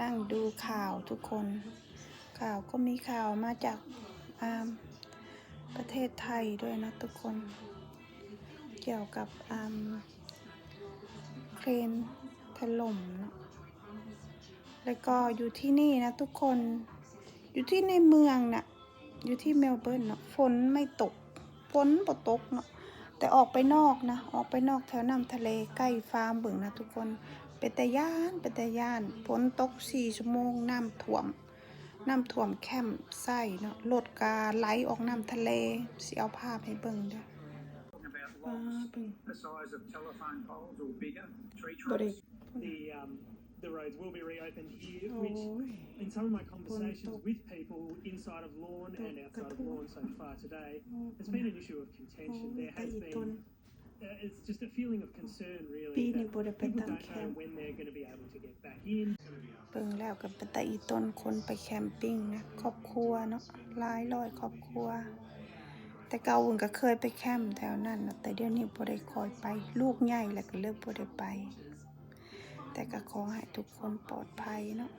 ນັ່ງດູຂ່າວທຸກຄົນ. ຂ່າວກໍມີຂ່າວມາຈາກ ອ່າ ປະເທດໄທດ້ວຍນະທຸກຄົນ ກ່ຽວກັບ ອ່າ ເຄຣນຖະຫຼົ່ມເນາະ. ແລ້ວກໍຢູ່ທີ່ນີ້ນະທຸກຄົນ ຢູ່ທີ່ໃນເມືອງນະ ຢູ່ທີ່ເມລເບີນເນາະ ຝົນໄມ່ຕົກ ຝົນບໍ່ຕົກເນາະ. ແຕ່ອອກໄປນອກນະ ອອກໄປນອກແຖວນ້ຳທະເລ ໃກ້ຟາມເບິ່ງນະທຸກຄົນ ເປັນຕາຢ້ານ ເປັນຕາຢ້ານ. ຝົນຕົກສີ່ຊົ່ວໂມງ ນ້ຳຖ້ວມ ນ້ຳຖ້ວມແຄມໄຊເນາະ ລົດກະໄຫຼອອກນ້ຳທະເລ. ຊິເອົາພາບໃຫ້ເບິ່ງເດີ້ ປາ ເບິ່ງ The size of telephone poles or bigger, tree ບໍ່ໄດ້ trunks. The, um, the roads will be reopened here, ໂອ້ຍ which in some of my conversations with people inside of Lorne and outside of Lorne so far today, it's been an issue of contention. There has been, uh, it's just a feeling of concern, really, that people don't know when they're gonna be able to get back in. ເບິ່ງແລ້ວກໍເປັນຕາອີ່ຕົນ ຄົນໄປແຄມປິງນະ ຄອບຄົວເນາະ ຫຼາຍຮ້ອຍຄອບຄົວ. ແຕ່ເກົ່າເພິ່ນກໍເຄີຍໄປແຄມແຖວນັ້ນນະ ແຕ່ດຽວນີ້ບໍ່ໄດ້ຄ່ອຍໄປ ລູກໃຫຍ່ແລ້ວກໍເລີຍບໍ່ໄດ້ໄປ. ແຕ່ກໍຂໍໃຫ້ທຸກຄົນປອດໄພເນາະ